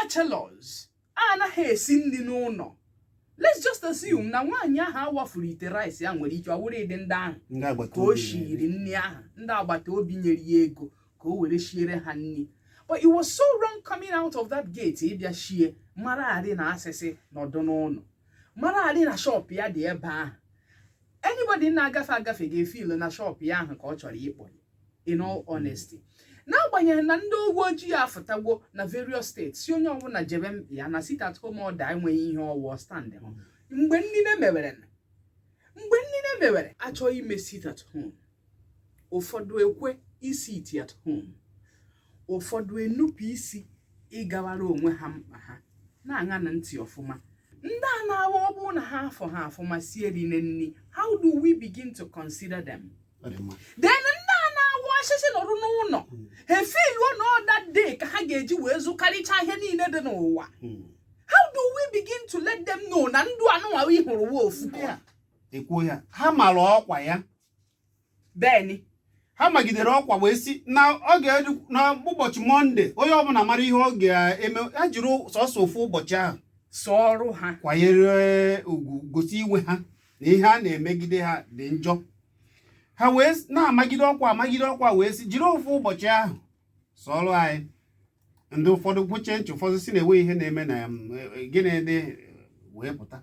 Bachelors anaghị esi nri n'ụlọ, let's just assume na nwaanyị ahụ awafuru ite rice ya, nwere ike ọ wụrụ ịdị ndị ahụ ndị agbata ka o obi. Shiri nri ahụ, ndị agbata obi nyere ya ego ka o were shiere ha nri. But it was so wrong coming out of that gate ịbịa shie, mara adị na asịsị nọdụ n'ụlọ, mara adị na shop ya dị ebe ahụ. Anybody na-agafe agafe ga-efeel na shop ya ahụ ka ọ chọrọ ịkpọ ya. In all honesty, n'agbanyeghị na ndị uwe ojii afụtagwo na various states si onye ọbụla jebe ya na sit at home order, enweghị ihe ọwụọ stand hụ. Mgbe nnine mewere achọghị ime sit at home, ụfọdụ ekwe isit at home, ụfọdụ enupụ isi ịgawara onwe ha mkpa ha. Na-aṅa na ntị ọfụma, ndị a na-awa, ọ bụrụ na ha afọ ha afụma sie rinne nni, how do we begin to consider them? Ọ dị mma. Then ndị a na-awụ osisi nọrọ n'ụlọ, ha efeeluo na ọ that day ka ha ga-eji wee zụkarịcha ihe niile dị n'ụwa. How do we begin to let them know na ndụ anụnwa ị hụrụ wa ofu? Ndị a ekwuo ya, ha mara ọkwa ya. Beni. Ha magidere ọkwa wee si na ọ ga-edu na ụbọchị Monday, onye ọbụla mara ihe ọ ga-eme. Ha jiri sọsọ ofu ụbọchị ahụ sọ ọrụ ha kwanyere ugwu, gosi iwe ha na ihe a na-emegide ha dị njọ. Ha wee na-amagide ọkwa, amagide ọkwa, wee si jiri ofu ụbọchị ahụ sọọrọ anyị. Ndị ụfọdụ kwuche ntị, ụfọdụ si na-enwe ihe na-eme na gịnị dị wee pụta.